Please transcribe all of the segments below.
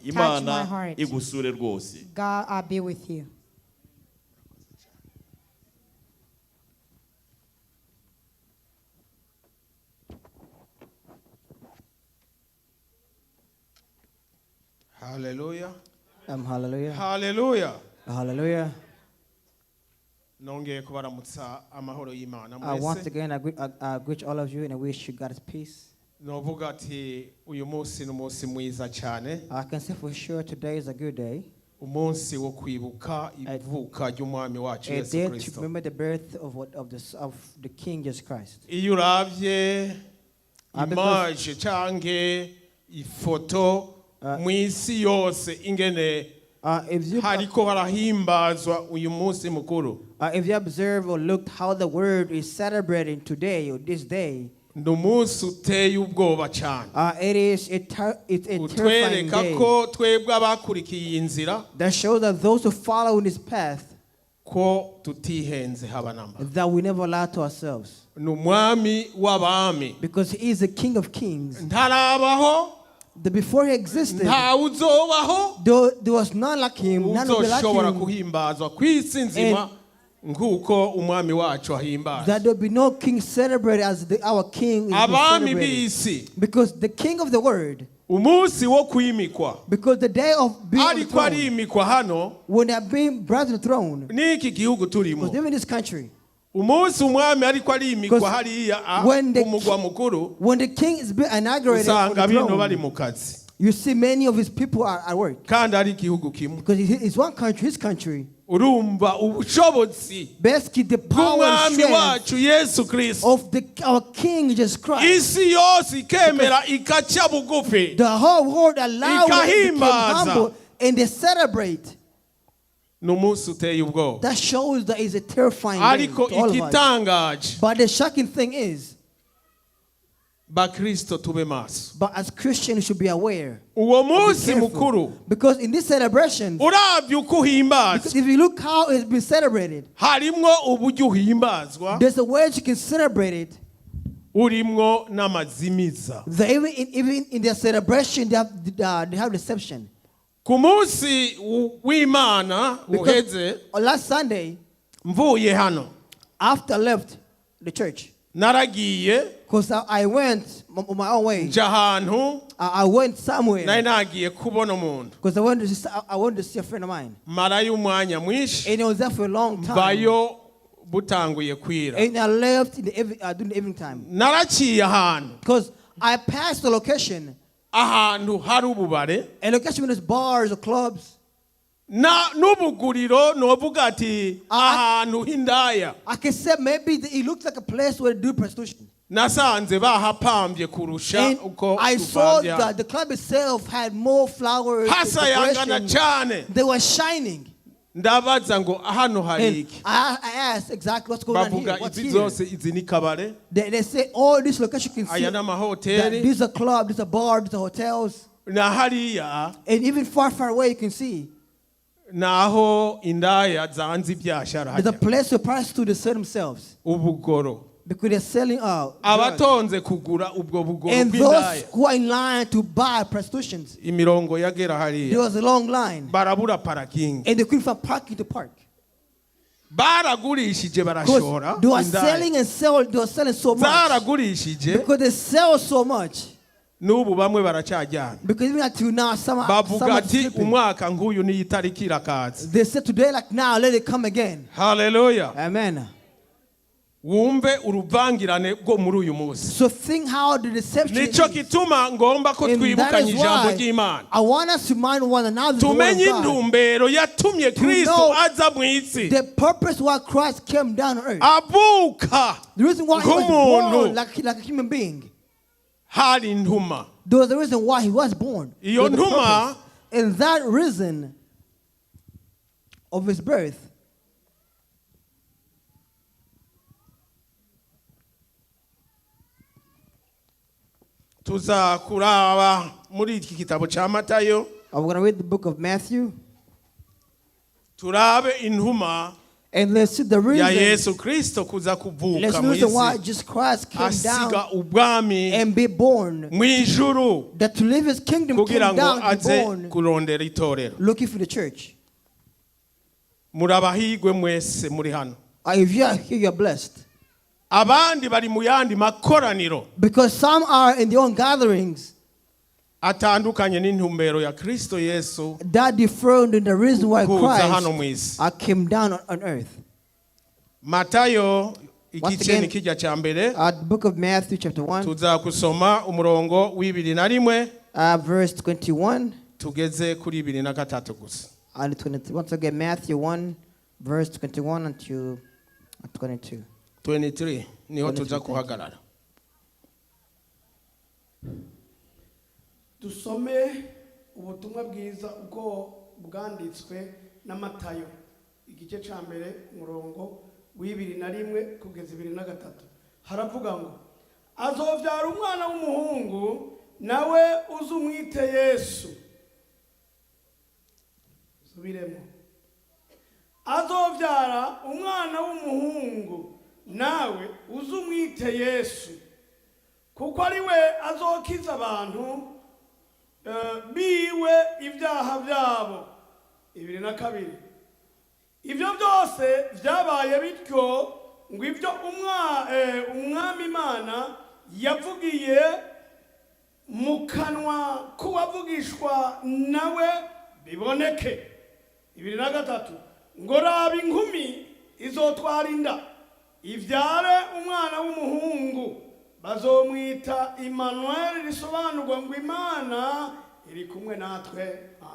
My Imana heart. Igusure rwose. God be with you. Haleluya. Hallelujah. Haleluya. Hallelujah. Nongeye kubaramutsa amahoro y'Imana Once mwese. again, I greet all of you and I wish you God's peace. Novuga ati uyu munsi ni umunsi mwiza cyane. I can say for sure today is a good day, Umunsi wo kwibuka ivuka ry'umwami wacu a Yesu day to Kristo. remember the birth of, what, of, the, of the King Jesus Christ. Iyo uravye Because image canke ifoto mu isi yose ingene If you, hariko harahimbazwa uyu munsi mukuru, if you observe or looked how the world is celebrating today or this day, ni umunsi uteye ubwoba cyane, it is a, it's a terrifying utwereka day ko twebwe abakurikiye iyi nzira that shows that those who follow in this path ko tutihenze haba namba. That we never lie to ourselves Ni umwami w'abami. Because he is the King of Kings. Ntarabaho, The before he existed, ntawe uzobaho there was none like him, none will be like uzoshobora him. Kuhimbazwa ku isi nzima nk'uko umwami wacu ahimbaza. That there be no king celebrated as our king is being Abami celebrated. b'isi, Because the king of the world, umunsi wo kwimikwa, because the day of being on the ariko throne, arimikwa hano when they are being brought to the throne, n'iki gihugu turimo, because even this country, umunsi umwami ariko arimikwa Because hariya a, when the ku mugwa mukuru, when the king is being inaugurated on usanga the bino bari throne, mu kazi, you see many of his people are at work. Kandi ari igihugu kimwe. Because it's one country, his country. Urumva ubushobozi Basically, the power and bw'umwami strength wacu Yesu Kristo, of our King Jesus Christ. Isi yose ikemera ikaca bugufi, The whole world allowed it became ikahimbaza. Humble and they celebrate. Ni umunsi uteye ubwoba. That shows that it's a terrifying day Ariko to all of us. igitangaje, But the shocking thing is, bakristo tube maso. But as Christians, we should be aware. Uwo Be munsi careful. mukuru, Because in this celebration, uravye uko uhimbazwa, because if you look how it's been celebrated, harimwo uburyo uhimbazwa, there's a way you can celebrate it. Urimwo n'amazimiza. Even in their celebration, they have deception. Ku munsi w'Imana Because uheze, on last Sunday, mvuye hano, after I left the church, naragiye because I went on my own way. nja ahantu I went somewhere nari nagiye kubona umuntu, because I wanted to see a friend of mine. Marayo umwanya mwinshi, And I was there for a long time. mvayo butanguye kwira. And I left during the evening time. Naraciye ahantu, Because I passed the location, ahantu hari ububare a location with bars or clubs. Na n'ubuguriro, novuga ati Ah. ahantu h'indaya. I can say maybe it looks like a place where they do prostitution. Nasanze bahapambye kurusha And uko I saw tupambye. that the club itself had more flowers and Hasayangana decoration. cyane. They were shining. Ndabaza ngo hano hari And iki? I asked exactly what's going on Bavuga here. What's izi here? zose izi ni kabare, They say all this location you can see aya that n'amahoteli these are clubs, these are bars, these are hotels. Na hariya And even far, far away you can see naho indaya zanze ibyashara there's a hajya. Place where prostitutes sell themselves. Ubugoro. Because they're selling drugs. Abatonze kugura ubwo bugoro And those bw'indaya, who are in line to buy prostitutions, imirongo yagera there hariya, was a long line. Barabura parking. And they couldn't find parking to park. Baragurishije barashora Because they were indaya. selling and sell, they were selling so much. Zaragurishije. Because they sell so much. N'ubu bamwe baracyajyana. Because even until now, some Bavuga are ati sleeping. umwaka nk'uyu n'iyi tariki irakaza. They said today, like now, let it come again. Haleluya. Amen. Wumve uruvangirane rwo muri uyu munsi. So think how the deception Nicyo is. gituma ngomba ko And that twibukanye is ijambo why ry'Imana, I want us to mind one another the word tumenye of God. Intumbero yatumye Kristo Know aza mu isi, the purpose why Christ came down on earth. Avuka The reason why he was nk'umuntu. Born like a human being. Hari intuma. There was a reason why he was born. Iyo There was a ntuma- purpose. And that reason of his birth Tuza kuraba muri iki gitabo cya Matayo, I'm going to read the book of Matthew turabe intuma And let's see the ya reason. Yesu Kristo kuza kuvuka Let's mu know the why isi, Jesus Christ came asiga down ubwami and be born. mu ijuru That to leave his kingdom kugira came ngo down to be aze born, kurondera itorero. looking for the church. Murabahigwe mwese muri hano. If you are here, you are blessed. Abandi bari mu yandi makoraniro Because some are in their own gatherings atandukanye n'intumbero ya Kristo Yesu that differ in the reason why kuza hano mu Christ isi. came down on earth. Matayo Once igice again, ni kijya cya mbere, The book of Matthew chapter 1, tuza gusoma umurongo w'21 verse 21 tugeze kuri 23 gusa. And 23. Once again, Matthew 1, verse 21 until 22. 23 niho tuza 23, thank you. kuhagarara. Dusome ubutumwa bwiza uko bwanditswe na Matayo, igice cya mbere, umurongo w'21 kugeza 23. Haravuga ngo: "Azobyara umwana w'umuhungu, nawe uzumwite Yesu." Subiremo: "Azobyara umwana w'umuhungu, nawe uzumwite Yesu, kuko ari we azokiza abantu biwe ibyaha byabo." 22: "Ibyo byose byabaye bityo ngo ibyo Umwami Imana yavugiye mu kanwa k'uwavugishwa nawe biboneke." 23 ngo: "Raba, inkumi izotwara inda, ibyare umwana w'umuhungu, bazomwita Immanuel, risobanurwa ngo Imana iri kumwe natwe."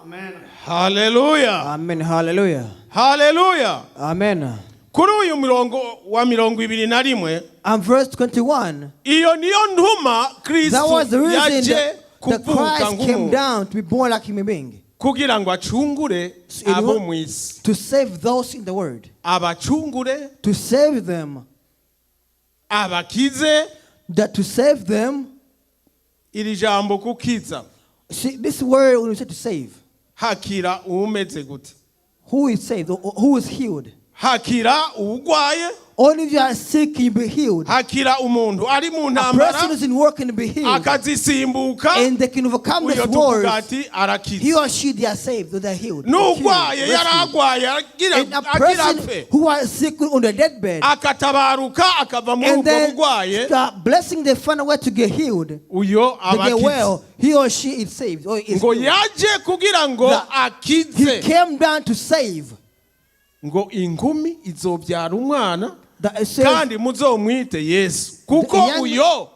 Amen. Haleluya. Amen. Hallelujah. Haleluya. Amen. Kuri uyu murongo wa 21, And verse 21, iyo niyo ntuma that was the Kristo reason yaje that kuvuka Christ came nk'umuntu, down to be born like human being, kugira ngo acungure In abo mu isi, to save those in the world, abacungure, to save them, abakize. That to save them. Iri jambo kukiza, See, this word, when we say to save, hakira uwumeze gute? Who is saved or who is healed? Hakira uwugwaye. Only if you are sick can you be healed. Hakira umuntu ari mu A ntambara person who's in work can be healed. akazisimbuka. And they can overcome Uyo these tuvuga wars. ati He arakize. or she, they are saved or they are healed. N'ugwaye Healed, yari rescued. agwaye agira And a agira person apfe, who are sick on the deathbed, akatabaruka akava muri and ubwo then bugwaye, the blessing, they find a way to get healed, uyo to get abakize. well, he or she is saved or is Ngo healed. yaje kugira ngo He akize. came down to save. Ngo inkumi izobyara umwana, That it says, kandi muzomwite Yesu, kuko uyo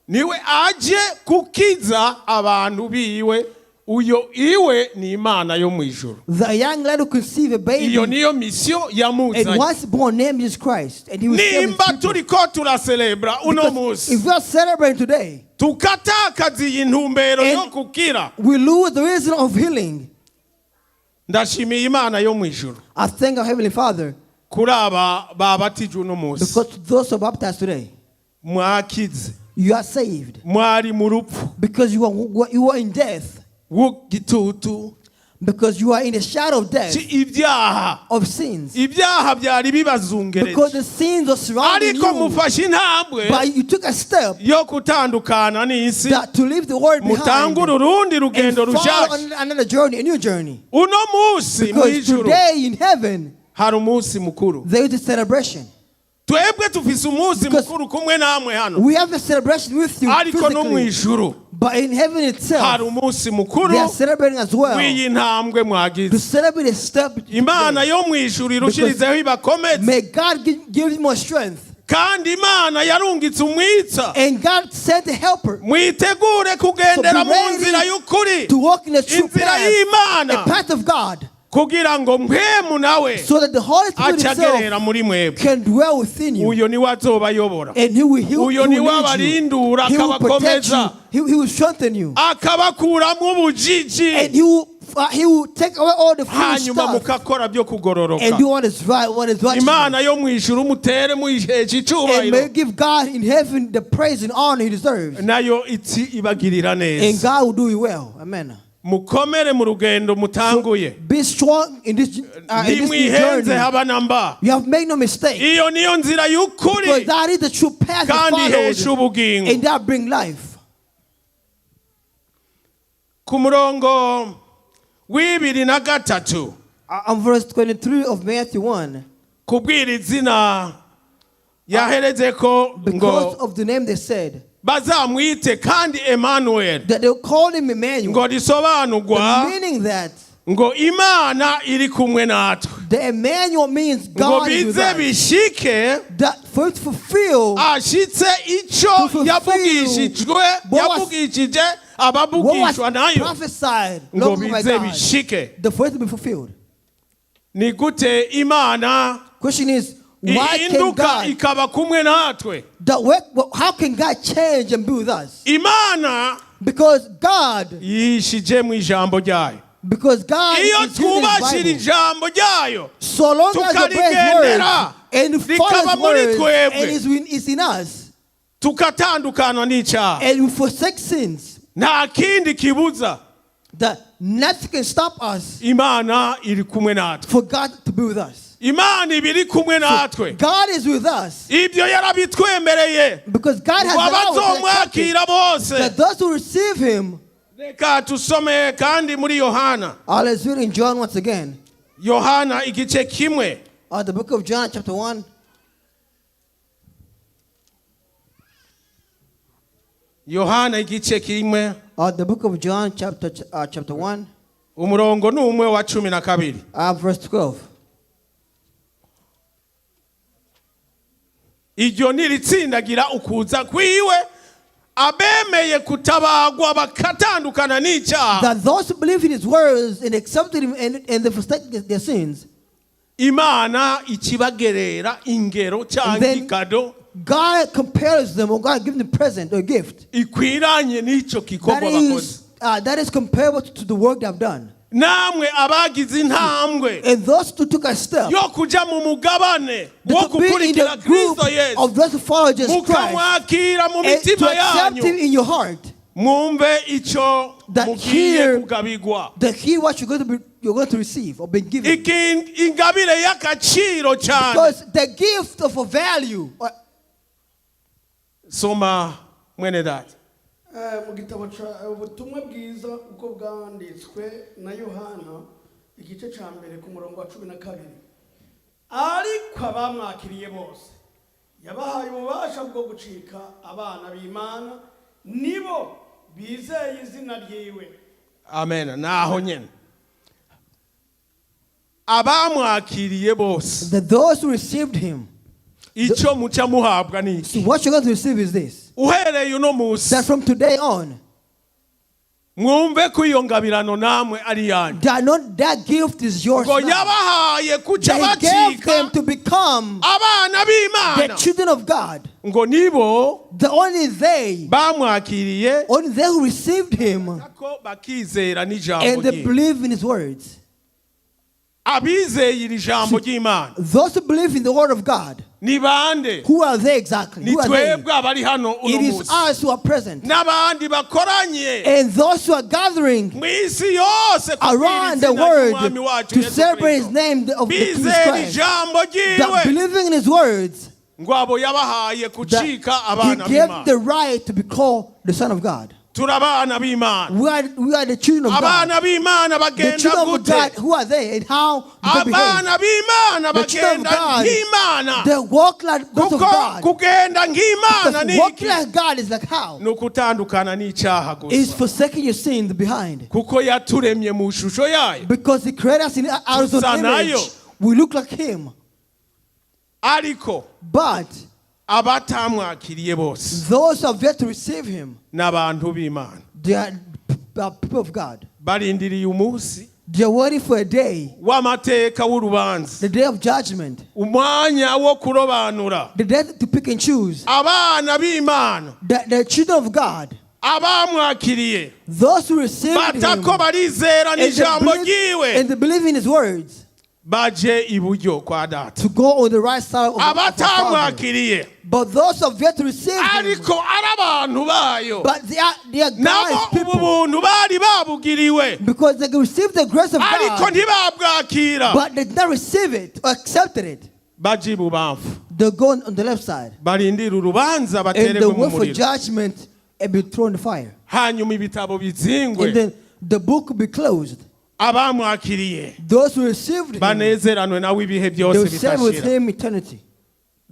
niwe aje kukiza abantu biwe, uyo iwe ni Imana yo mu ijuru. The young lad who conceived a baby Iyo niyo misiyo and yamuzanye. once born named Jesus Christ, and he will save his Nimba people. turiko turaserebra uno Because munsi, if we are celebrating today, tukatakaza iyi ntumbero yo And kukira, we lose the reason of healing. Ndashimiye Imana yo mu ijuru I thank our Heavenly Father kuri aba babatijwe uno munsi. because those who are baptized today, Mwakize. You are saved Mwari mu rupfu because you are in death, w'igitutu because you are in the shadow of death, ibyaha, of sins, ibyaha byari bibazungereje, because the sins are surrounding ariko you. mufashe intambwe But you took a step yo gutandukana n'isi, that to leave the world behind mutangure urundi and rugendo follow rushasha. on another journey, a new journey. Uno munsi mu Because ijuru today in heaven, hari umunsi mukuru. there is a celebration. Twebwe tufise umunsi Because mukuru kumwe namwe hano, we have a celebration with you ariko no mu physically, ijuru but in heaven itself, hari umunsi mukuru they are celebrating as well w'iyi ntambwe to mwagize. Celebrate a step. Imana yo mu ijuru irushirizeho ibakomeze. May God give you more strength. Kandi Imana yarungitse umwitsa. And God sent a helper. Mwitegure kugendera So be mu ready nzira y'ukuri, to walk in the true inzira path, y'Imana, a path of God, kugira ngo mpwemu nawe so that the Holy Spirit acagerera itself muri mwebwe. Can dwell within you. Uyo niwe azobayobora. And He will heal, Uyo He will niwe lead you. abarindura, He will protect you. akabakomeza, He will strengthen you. akabakuramo ubujiji, And He will take away all the foolish hanyuma stuff mukakora byo kugororoka. And do what is right, what is righteous. Imana yo mu ijuru mutere muyihesha And icubahiro, may give God in heaven the praise and honor He deserves. Nayo itsi ibagirira And neza. God will do you well. Amen. Mukomere mu rugendo mutanguye. Be strong in this new Ntimwihenze journey. haba na mba. You have made no mistake. Iyo niyo nzira Because y'ukuri that is the true path kandi that ihesha followed, ubugingo. and that bring life. Ku murongo w'ibiri na gatatu. On verse 23 of Matthew 1, Kubwira izina yahereze ko because ngo of the name they said, bazamwite kandi Emmanuel, that they'll call him Emmanuel, ngo risobanurwa the meaning that ngo Imana iri kumwe natwe. the Emmanuel means Ngo God is with bize us. bishike That for it to fulfill ashitse icyo To fulfill yavugishijwe yavugishije what was abavugishwa nayo prophesied ngo long ago by bize God, bishike. the for it to be fulfilled. Ni gute Imana Question is, why can ihinduka God ikaba kumwe natwe? How can God change and be with us? Imana Because God, yihishije mu ijambo ryayo. because God Iyo is hidden in the twubashira Bible. ijambo ryayo So long as you obey His tukarigendera, words and follow rikaba His muri words twebwe. and is in us tukatandukana n'icyaha, and we forsake sins, nta kindi kibuza that nothing can stop us Imana iri kumwe natwe. for God to be with us. Imana iba iri kumwe natwe. God is with us Ibyo yarabitwemereye because God has ngo allowed us and accepted abazomwakira bose. that those who receive Him. Reka tusome kandi muri Yohana. Let's read in John once again. Yohana igice kimwe. The book of John, chapter 1. Yohana igice kimwe. The book of John, chapter 1, Umurongo ni umwe wa 12. Verse 12. Iryo ni iritsindagira ukuza kwiwe abemeye kutabagwa bakatandukana n'icyaha. That those who believe in his words and accepted him and they forsake their sins, Imana ikibagerera ingero cyangwa Then- ikado God compares them, or God gives them present or gift. ikwiranye n'icyo That gikorwa bakoze. is comparable to the work they've done. Namwe abagize intambwe And those who took a step yo kuja mu mugabane wo to be in gukurikira the group Kristo Yesu of those who follow Jesus Christ mukamwakira mu and to mitima accept him yanyu in your heart, mwumve icyo That mugiye here- kugabigwa. that hear what you're going to receive or been given. Ingabire y'agaciro cyane. Because the gift of a value. Soma mwene data. Mu gitabo ca ubutumwa bwiza uko bwanditswe na Yohana igice ca mbere ku murongo wa 12, ariko abamwakiriye bose yabahaye ububasha bwo gucika abana b'Imana, nibo bizeye izina ryiwe. Amen. Naho nyene abamwakiriye bose. That those who received him. Icyo muca muhabwa ni iki? So what you're going to receive is this. Uhereye uno munsi That from today on, mwumve ko iyo ngabirano namwe ari yanyu. that not that gift is yours Ngo now. yabahaye kuca That he gave bacika them to become abana the b'Imana children of God. ngo nibo The only they, bamwakiriye only they who received him ko bakizera n'ijambo and they rye. believe in his words. Abizeye iri jambo ry'Imana Those who believe in the word of God, ni bande? who are they exactly? Ni Who are they? twebwe abari hano uno It is munsi us who are present. n'abandi bakoranye And those who are gathering mu isi yose kubwira around the izina word ry'umwami wacu to Yesu celebrate his Kristo. name of the Jesus Bizera Christ. ijambo That ryiwe believing in his words, ngo abo yabahaye that gucika he abana gave b'Imana. the right to be called the Son of God. Turi abana b'Imana. We are the children of God. Abana b'Imana The bagenda children of gute? God, who are they and how do they behave? Abana b'Imana The children of bagenda God, nk'Imana. they walk like those of Kuko God. kugenda nk'Imana Because ni walking iki? like God is like how? Ni ukutandukana n'icyaha Is gusa. forsaking your sin behind. Kuko yaturemye mu shusho yayo. Because he created us in our own Tusa nayo. image. We look like him. Ariko But abatamwakiriye bose those who have yet to receive him, n'abantu b'Imana they are people of God. barindiriye umunsi They are waiting for a day, w'amateka w'urubanza, the day of judgment, umwanya wo kurobanura the day to pick and choose. abana b'Imana The children of God, abamwakiriye those who received him batako barizera and they, n'ijambo believe, ryiwe and they believe in his words baje iburyo kwa data. to go on the right side of the Father. Abatamwakiriye But those of yet to receive him, ariko ari abantu bayo, but they are nabo God's ubu people buntu bari babugiriwe, because they received the grace of ariko God, ntibabwakira, but they did not receive it or accepted it. Baje ibubamfu, They go on the left side barindira urubanza, and they batererwe mu wait for muriro, judgment and be thrown in the fire. Hanyuma ibitabo bizingwe, And then the book will be closed. Abamwakiriye Those who received him, banezeranwe nawe ibihe they byose will serve with bitashira. him eternity.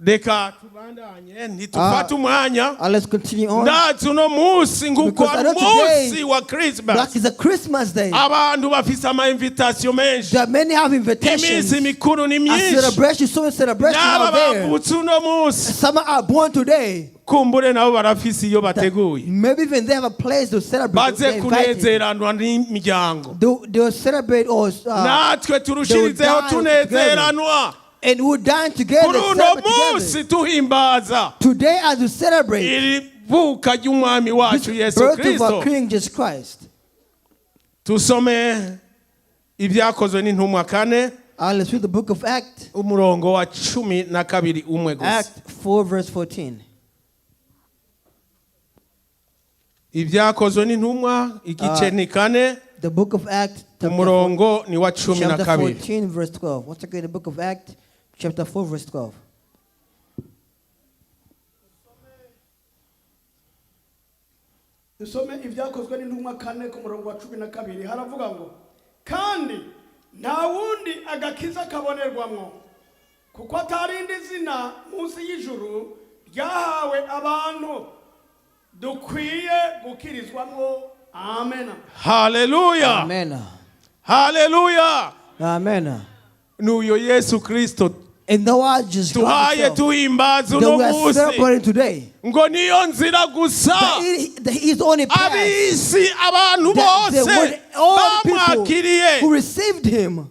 Reka tubandanye, ntitufate umwanya. Let's continue on. Ndazi uno munsi nguko Because I ari know today, umunsi wa Christmas, That is a Christmas day. Abantu bafise ama invitation menshi, There are many have invitations. Iminsi mikuru ni A myinshi, celebration, so many celebration n'aba out there. bavutse uno munsi, Some are born today. Kumbure nabo barafise iyo bateguye, Maybe even they have a place to celebrate. Baze They're invited. kunezeranwa n'imiryango. They will celebrate or Natwe turushirizeho they will dine tunezeranwa and we'll dine together. Kuri uno Celebrate munsi together. tuhimbaza Today, as we celebrate iri vuka ry'umwami wacu this Yesu birth of Kristo. our King Jesus Christ. Tusome Ibyakozwe n'Intumwa 4, Let's read the book of Acts, umurongo wa 12 umwe gusa. Act 4, verse 14. Ibyakozwe n'Intumwa igice ni 4, The book of Acts, chapter 4, umurongo ni wa cumi na chapter kabiri. 14, verse 12. Once again, the book of Acts, chapter 4, verse 12. Dusome Ibyakozwe n'Intumwa 4 ku murongo wa 12. Haravuga ngo: "Kandi nta wundi agakiza kabonerwamwo, kuko atarindi zina munsi y'ijuru ryahawe abantu dukwiye gukirizwamwo." Amen. Haleluya! Amen. Haleluya! Amen. N'uyo Yesu Kristo And the word just God tuhaye himself, tuhimbaza that uno we are munsi, celebrating today. Ngo niyo nzira gusa That he is the only path. Ab'isi, abantu That the bose word, all the people bamwakiriye who received him,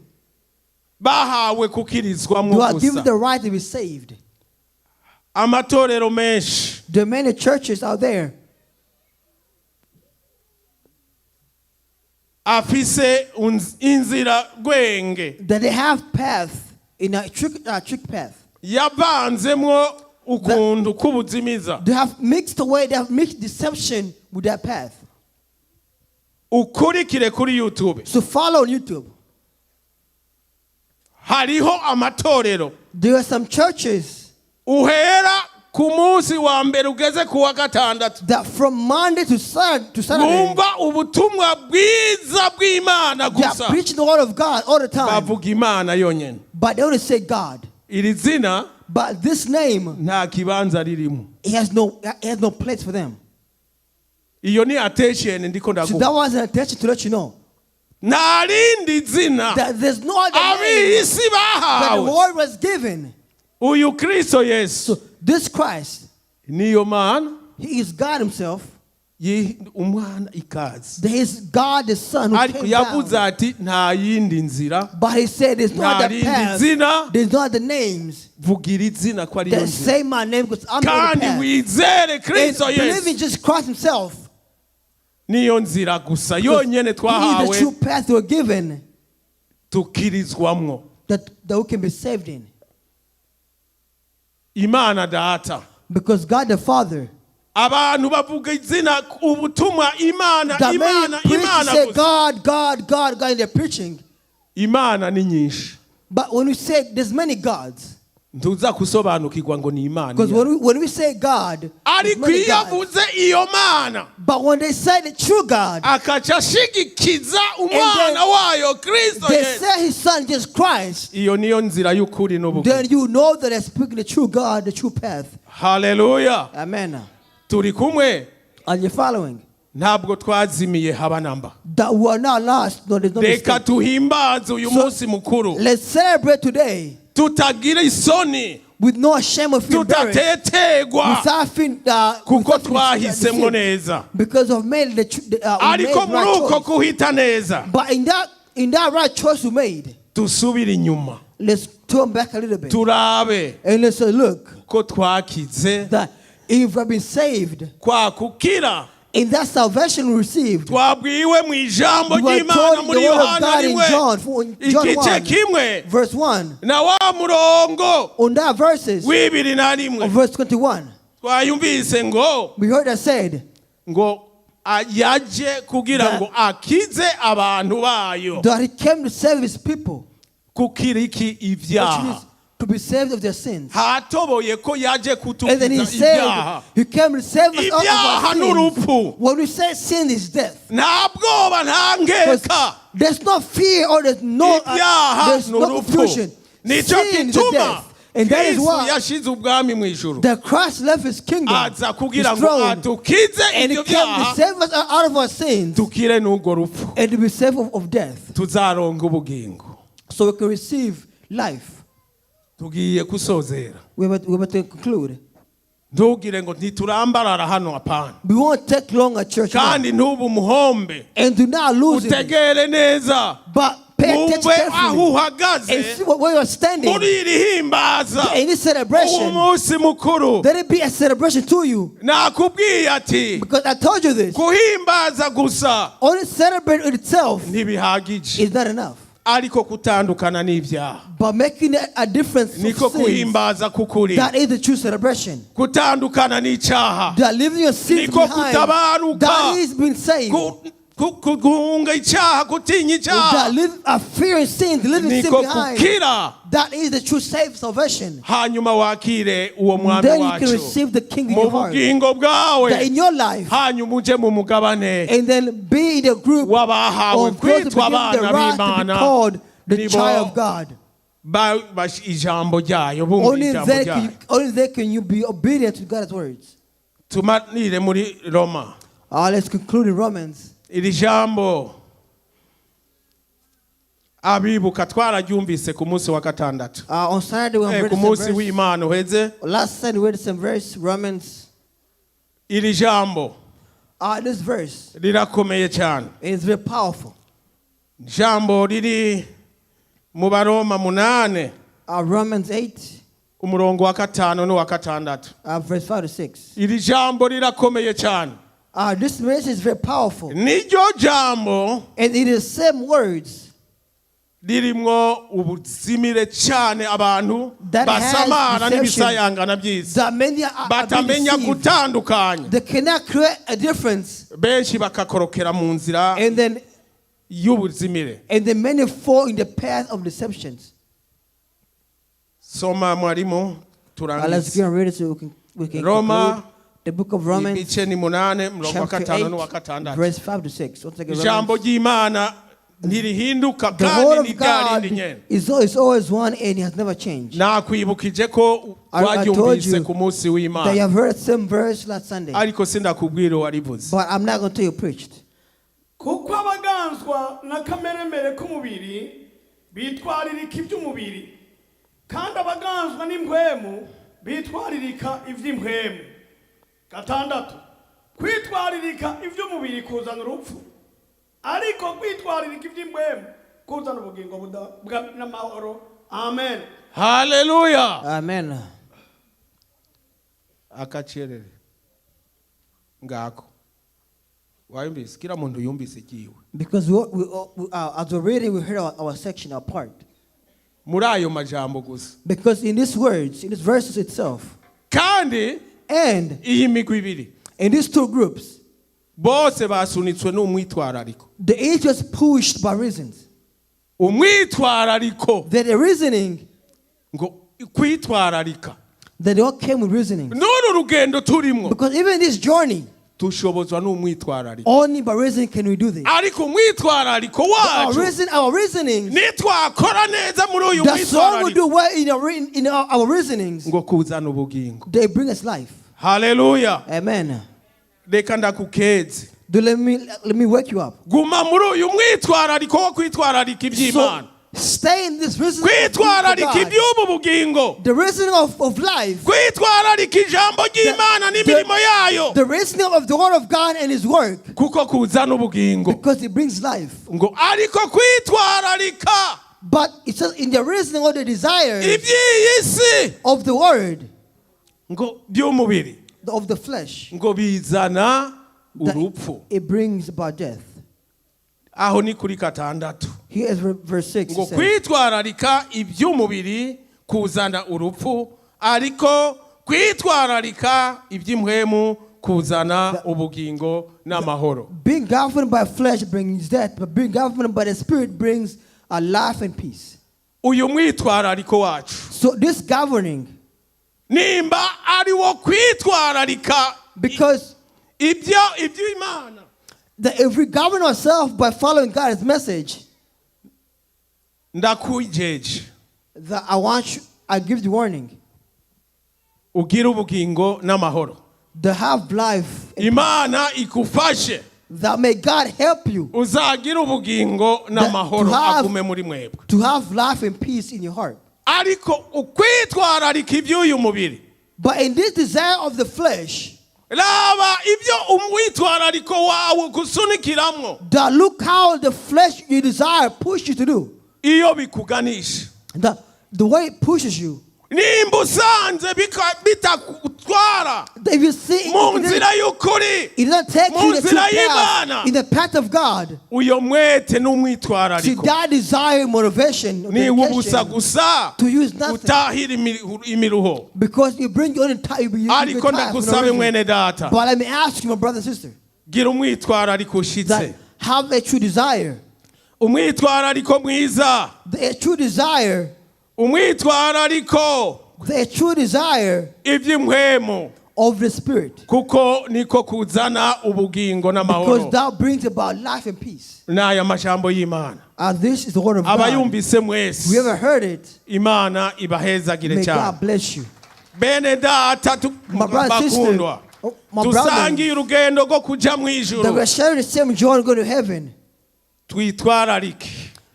bahawe kukirizwamo they are given gusa. the right to be saved. Amatorero menshi There are many churches out there afise inzira rwenge that they have path in a trick path. Yavanzemwo ukuntu k'ubuzimiza. They have mixed away, they have mixed deception with that path. Ukurikire kuri YouTube, So follow on YouTube. Hariho amatorero There are some churches uhera ku munsi wa mbere ugeze ku wa gatandatu that from Monday to Saturday, wumva ubutumwa bwiza bw'Imana they are gusa, preaching the word of God all the time. Bavuga Imana yonyine. But they only say God. Iri zina But this name, nta kibanza ririmo. it has no place for them. Iyo ni attention ndiko So ndaguha. that was an attention to let you know Nta rindi zina that there's no other name ab'isi that the bahawe. word was given. Uyu Kristo Yesu So this Christ, niyo Mana he is God himself. Umwana ikaze, There is God the Son who ariko came yavuze down. ati nta yindi nzira, But he said there's no nta other rindi path. zina. There's no other names. Vugira izina ko ariyo That nzira, say my name because I'm the kandi path. wizere And Kristo believe in Yesu, just Christ himself. Niyo nzira gusa yonyene He is the twahawe true path we're given tukirizwamwo. that we can be saved in. Imana Data, Because God the Father, abantu bavuga izina, ubutumwa, Imana, that many Imana, preach Imana say gusa. God, God, God, God in their preaching. Imana ni nyinshi. But when we say there's many gods, Ntuza gusobanukirwa ngo ni Imana because iya. when we say God, there's Ariko many iyo gods. avuze iyo Mana, But when they say the true God, akaca ashigikiza umwana wayo Kristo they Yesu, say his son Jesus Christ, iyo niyo nzira y'ukuri n'ubugingo. then you know that they're speaking the true God, the true path. Haleluya! Amen. Turi kumwe? Are you following? Ntabwo twazimiye haba namba. That we are not lost. No, there's no Reka mistake. tuhimbaze uyu So- munsi mukuru Let's celebrate today tutagira isoni, with no shame of embarrassment. tudatetegwa, Without feeling, kuko without feeling twahisemo deceived. neza. Because of made the, tr- the we made Ariko muri right uko choice. kuhita neza, But in that right choice we made, dusubire inyuma, let's turn back a little bit turabe and let's say, look, ko twakize that if I've been saved, kwa kukira. In that salvation we received, Twabwiwe mu ijambo we were ry'Imana told in muri the word of Yohana God in rimwe John, in John igice 1, kimwe verse 1. Na wa murongo On that verses, w'ibiri na rimwe of verse 21, twayumvise ngo we heard that said ngo yaje kugira ngo akize abantu bayo that he came to save his people, kukira iki which ibyaha means to be saved of their sins. Hatoboye ko yaje And then he kutukiza said, ibyaha he came to save us out Ibyaha of our sins. n'urupfu. When we say sin is death, Nta bwoba nta because nkeka there's no fear or there's no Ibyaha there's no n'urupfu confusion. Nicyo Sin is gituma death. And that is Kristo why yashize ubwami mu ijuru that Christ left his kingdom, aza his kugira ngo throne, atukize and he ibyo came to byaha save us out of our sins tukire n'urwo rupfu and to be saved of death, tuzaronga ubugingo so we can receive life. Tugiye kusozera We're about to conclude. Ntugire ngo ntiturambarara hano apana We won't take long at church now. Kandi ntubu umuhombe And do not lose it, utegere neza but pay attention wumve aho carefully uhagaze and see where you're standing muri iri himbaza in this celebration. umunsi mukuru Let it be a celebration to you, nakubwiye ati because I told you this. Kuhimbaza gusa Only celebrate itself ntibihagije is not enough, ariko kutandukana n'ibyaha but making a difference niko of sins, kuhimbaza kukuri that is the true celebration. Kutandukana n'icyaha That leaving your sins niko behind, kutabaruka that is being saved. Ku- ku- ku- guhunga icyaha gutinya icyaha That live fearing sin, leaving sin niko behind. kukira That is the true save salvation. Hanyuma wakire uwo mwami Then you can wacu receive the King in mu your heart. bugingo bwawe That in your life, hanyuma uje mu mugabane and then be in the group w'abahawe of those who kwitwa became the abana right to be b'Imana called the nibo child of God. ba- bash- ijambo ryayo bumva Only ijambo then, can ryayo you, only then can you be obedient to God's words. Tumanire muri Roma Let's conclude in Romans. Iri jambo abibuka twararyumvise ku munsi wa gatandatu On Saturday we Eh, read ku the same munsi verse. w'Imana uheze Last Sunday we read the same verse, Romans. Iri jambo This verse rirakomeye cyane is very powerful. Ijambo riri mu Baroma munane Romans 8, umurongo wa gatanu n'uwa gatandatu verse 5 to 6. Iri jambo rirakomeye cyane This message is very powerful. Niryo jambo And it is same words ririmwo ubuzimire cyane abantu that has basamara deception n'ibisayangana by'isi that many are being batamenya deceived. gutandukanya They cannot create a difference. Benshi bakakorokera mu nzira And then, y'ubuzimire and then many fall in the path of deceptions. Soma mwarimu Let's turangize go and read it so we can Roma, conclude. The book of Romans, ibice ni munane murongo wa chapter gatanu n'uwa 8, gatandatu verse 5 to 6. Once again, Ijambo Romans. ry'Imana ntirihinduka The kandi word ni of rya God rindi nyene is always one and it has never changed. Nakwibukije ko I told waryumvise you ku munsi that you w'Imana have heard same verse last Sunday, ariko sindakubwira uwarivuze but I'm not going to tell you preached. Kuko abaganzwa na kameremere k'umubiri bitwaririka iby'umubiri kandi abaganzwa n'impwemu bitwaririka iby'impwemu gatandatu kwitwaririka iby'umubiri kuzana urupfu ariko kwitwaririka iby'impwemu kuzana ubugingo n'amahoro amen Haleluya Amen. Akacerere ngako wayumvise kila muntu yumvise igiwe Because as we're reading, we heard our section, our part. Muri ayo majambo gusa Because in these words, in these verses itself, kandi and iyi migwi ibiri in these two groups, bose basunitswe n'umwitwarariko the each was pushed by reasons. Umwitwarariko That the reasoning, ngo kwitwararika that they all came with reasoning. N'uru rugendo turimo Because even this journey, tushobozwa n'umwitwarariko only by reasoning can we do this. Ariko umwitwarariko Our wacu reason, our reasoning, nitwakora neza muri uyu that's all we mwitwarariko do well in our reasonings, ngo kuzana ubugingo they bring us life. Haleluya Amen. Reka ndakukeze Do let me wake you up. Guma muri uyu mwitwarariko wo kwitwararika iby'Imana So stay in this reasoning of kwitwararika God. iby'ubu bugingo The reasoning of life, kwitwararika ijambo ry'Imana n'imirimo yayo the reasoning of the word of God and his work, kuko kuzana ubugingo because it brings life. Ngo ariko kwitwararika But it says in the reasoning of the desires iby'iyi si of the word, ngo by'umubiri of the flesh, ngo bizana That urupfu. it brings about death. Aho ni kuri 6. Here is verse 6. Ngo It says, kwitwararika iby'umubiri kuzana urupfu, ariko kwitwararika iby'impwemu kuzana ubugingo n'amahoro. Being governed by flesh brings death, but being governed by the Spirit brings a life and peace. Uyu mwitwarariko wacu, So this governing, nimba ari wo kwitwararika because ibyo iby'Imana, that if we govern ourselves by following God's message, ndakwijeje, that I want you, I give the warning, ugire ubugingo n'amahoro, to have life, Imana ikufashe, that may God help you uzagira ubugingo n'amahoro to have- agume muri mwebwe. to have life and peace in your heart. Ariko ukwitwararika iby'uyu mubiri, But in this desire of the flesh, raba ibyo umwitwarariko wawe gusunikiramwo, that look how the flesh you desire push you to do. iyo bikuganisha, The way it pushes you. Nimba usanze bitakutwara If you see mu it, nzira y'ukuri, it doesn't take you the true mu nzira y'Imana, path, in the path of God. Uyo mwete See, n'umwitwarariko that desire, motivation, ni ubusa dedication, gusa, to use nothing. Utahira imiruho. Because you bring your own entire you Ariko get tired for no ndagusabe, reason. mwene data, But let me ask you, my brother and sister, gira umwitwarariko ushitse, that have a true desire. Umwitwarariko mwiza, A true desire, umwitwarariko the true desire iby'impwemu, of the Spirit. Kuko niko kuzana ubugingo n'amahoro. Because that brings about life and peace. N'aya majambo y'Imana, And this is the word of God. abayumvise mwese, We ever heard it? Imana ibahezagire May cyane. God bless you. Bene data My brother and sister, bakundwa, oh, my brother, dusangiye urugendo rwo kuja mu that ijuru, we're sharing the same joy and go to heaven. Twitwararike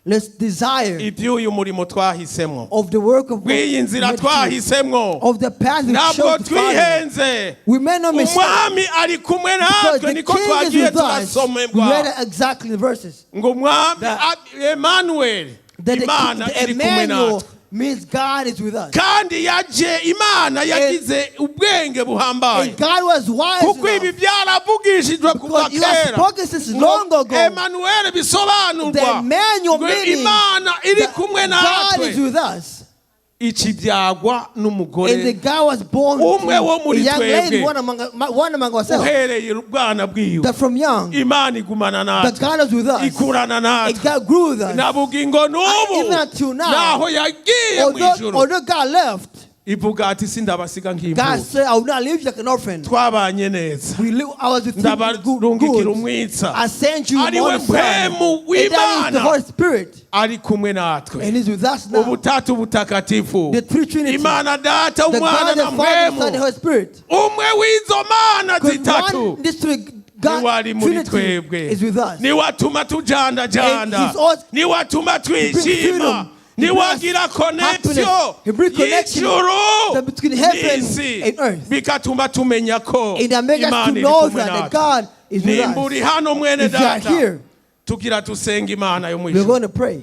Let's desire iby'uyu murimo twahisemo, of the work of bw'iyi nzira twahisemo. of the path we Ntabwo chose to follow. twihenze. We may not mistake Umwami ari kumwe because natwe, the niko King is twagiye with us. We turasomerwa read exactly the verses. ngo umwami Emmanuel, That the, Imana the iri kumwe Emmanuel natwe. means God is with us. Kandi yaje Imana yagize ubwenge buhambaye, And God was wise kuko ibi enough byaravugishijwe kuva because you have kera. spoken since Ngo long ago. Emmanuel bisobanurwa The Emmanuel ngo meaning Imana iri that kumwe God is natwe. with us. Iki byagwa And the n'umugore guy was born umwe to wo a muri young lady, twebwe, one among ourselves. uhereye ubwana bwiwe, That from young, Imana igumana that natwe, God is with us. ikurana And natwe God grew with us. na bugingo n'ubu, Even until now, naho yagiye mu ijuru, Although God left, ivuga ati sindabasiga God nk'imfubyi. said, I will not leave you like an orphan. Twabanye neza. I was with you good. Ndabarungikira umwitsa, I sent you ari we my Son. mpwemu And that is the w'Imana, Holy Spirit. ari kumwe natwe, And he's with us now. Ubutatu butakatifu, The three Trinity. Imana Data, The Umwana God, the na Father, the Son, and the Mpwemu. Holy Spirit. Umwe w'izo mana Because zitatu one, this three, God, niwe ari muri Trinity twebwe, is with us. niwe atuma tujandajanda, And he's also- niwe atuma brings twishima, freedom. He niwe brings agira happiness. connection He brings connection y'ijuru that between heaven n'isi, and earth. bigatuma tumenya ko And that make us Imana to iri know kumwe that natwe. God is with Nimba uri us. hano, mwene If you are data, here, tugira dusenga Imana yo mu we're ijuru. going to pray.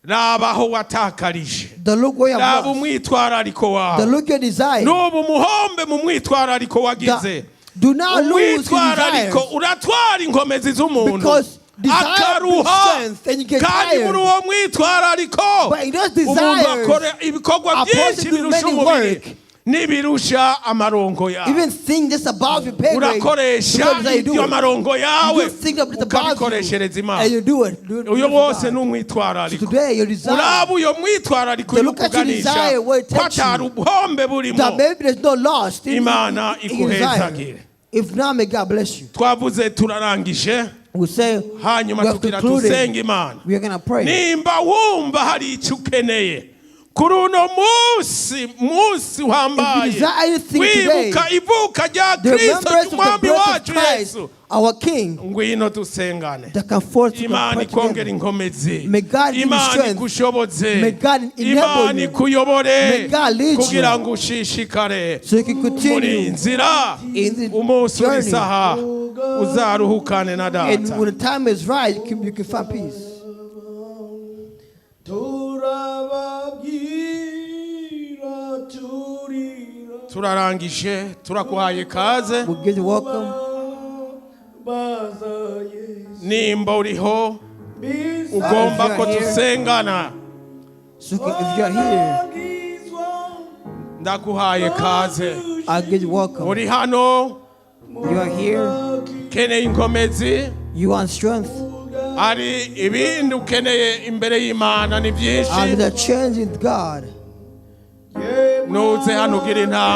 Raba aho watakarije. The look where you Raba have lost. umwitwarariko The wawe. look your desire. N'ubu umuhombe mu mwitwarariko wagize. Do not lose your Umwitwarariko desires. uratwara inkomezi z'umuntu, Because desire brings akaruha, strength and you get kandi tired. muri uwo mwitwarariko But in those umuntu desires, akora ibikorwa a byinshi person do birusha many umubiri work. n'ibirusha amarongo yawe. Even things just above your pay grade. Urakoresha Because you do ibyo it. amarongo yawe, You do things up above ukabikoreshereza you, Imana. and you do it. Do it Uyu for wose God. ni umwitwarariko. Today, your desire, Uraba uyo mwitwarariko To look at your ukuganisha, desire where it ko takes you. atari ubuhombe burimo. That maybe there's no loss Imana in your desire. ikuhezagire. If not, may God bless you. Twavuze turarangije, We say, hanyuma we have tugira concluded. dusenge Imana. We are going to pray. Nimba wumva hari icyo ukeneye kuri uno munsi, munsi uhambaye, If you desire anything today, wibuka ivuka rya The Kristo remembrance of the umwami birth of wacu Christ, Yesu, our King, ngwino dusengane. that can force to Imana pray ikongera together. inkomezi. May God give you Imana strength. igushobotse. May God enable Imana you. ikuyobore May God lead you. kugira ngo ushishikare So you can muri iyi continue nzira. in the Umunsi journey. urisaha uzaruhukane na And Data. when the time is right, you can find peace. Turababwira turira Turarangije, turakuhaye kaze. We give you welcome. Nimba uriho ugomba ko dusengana, So if you are here, ndaguhaye kaze. I give you welcome. Uri hano, You are here. ukeneye inkomezi, You want strength. ari ibindi ukeneye imbere y'Imana ni byinshi, And the change in God. nuze hano ugira intambwe.